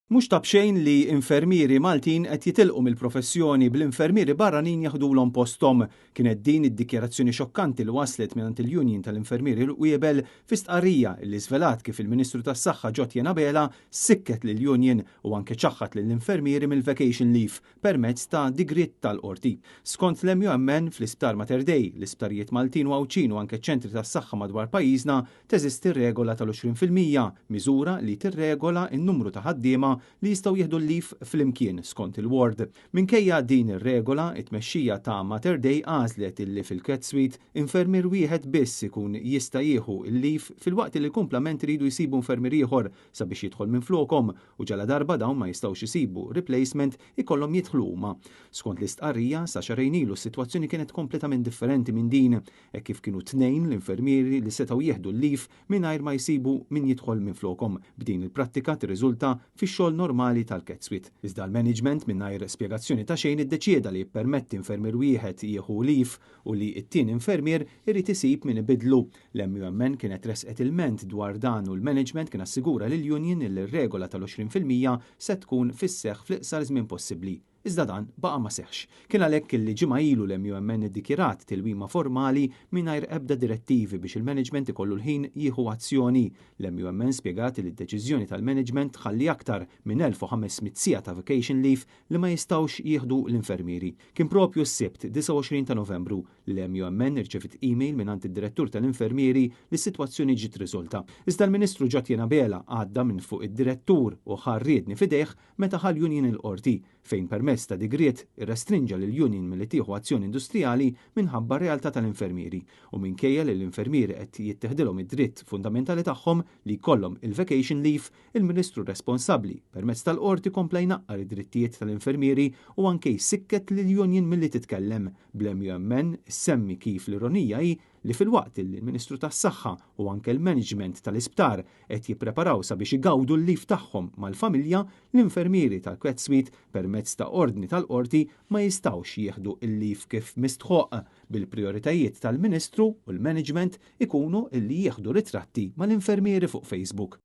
Mhux ta' b'xejn li infermieri Maltin qed jitilqu mill-professjoni bl-infermieri barranin jaħdulhom posthom. Kienet din id-dikjarazzjoni xokkanti li waslet mingħand il-Union tal-Infermieri l-Qwiebel fi stqarrija li żvelat kif il-Ministru tas-Saħħa Jotjen Abela sikket lill-union u anke ċaħħad lill-infermieri mill-vacation leave permezz ta' digriet tal-Qorti. Skont l-MUMN, fl-Isptar Mater Dei, l-isptarijiet Maltin u Għawdxin u anke ċ-ċentri tas-saħħa madwar pajjiżna Teżisti regola tal-20%, miżura li tirregola n-numru ta' ħaddiema li jistgħu jieħdu l-leave flimkien skont il-ward. Minkejja din ir-regola, it-tmexxija ta' Mater Dei għażlet illi fil-Cat Suite infermier wieħed biss ikun jista' jieħu l-leave filwaqt li l-kumplament iridu jsibu infermier ieħor sabiex jidħol minflokhom u ġaladarba dawn ma jistgħux isibu replacement ikollhom jidħlu huma. Skont l-istqarrija, sa xahrejn ilu s-sitwazzjoni kienet kompletament differenti minn din. Hekk kif kienu tnejn l-infermieri li setgħu jieħdu l-leave mingħajr ma jsibu min jidħol minflokhom. B'din il-prattika tirriżulta fix-xogħol normali tal-Catsuite. Iżda l-management mingħajr spjegazzjoni ta' xejn iddeċieda li jippermetti infermier wieħed jieħu leave u li t-tieni infermier irid isib min ibiddlu. L-MUMN kienet ressqet ilment dwar dan u l-management kien assigura lill-union li r-regola tal-20% se tkun fis-seħħ fl-iqsar żmien possibbli. Iżda dan baqa' ma seħħx. Kien għalhekk illi ġimgħa ilu l-MUMN iddikjarat tilwima formali mingħajr ebda direttivi biex il-management ikollu l-ħin jieħu azzjoni. L-MUMN spjegat li d-deċiżjoni tal-management tħalli aktar minn 1,500 siegħa ta' vacation leave li ma jistgħux jieħdu l-infermieri. Kien propju s-Sibt, 29 ta' Novembru, li l-MUMN irċeviet email mingħand id-direttur tal-infermieri li s-sitwazzjoni ġiet riżolta. Iżda l-Ministru Jotjen Abela għadda minn fuq id-direttur u ħa r-riedni f'idejh meta ħa l-union il-Qorti, fejn permezz ta' digriet irrestrinġa lill-union milli tieħu azzjoni industrijali minħabba r-realtà tal-infermieri u minkejja li l-infermieri qed jitteħdilhom id-dritt fundamentali tagħhom li jkollhom il-vacation leave, il-Ministru responsabbli permezz tal-Qorti kompla jnaqqar id-drittijiet tal-infermieri u anke jsikket lill-union milli titkellem, bl-MUMN issemmi kif l-ironija hi li filwaqt li l-Ministru tas-Saħħa u anke l-management tal-isptar qed jippreparaw sabiex igawdu l-leave tagħhom mal-familja, l-infermieri tal-Quet Suite permezz ta' ordni tal-Qorti ma jistgħux jieħdu l-leave kif mistħoqq, bil-prijoritajiet tal-Ministru u l-management ikunu li jieħdu ritratti mal-infermieri fuq Facebook.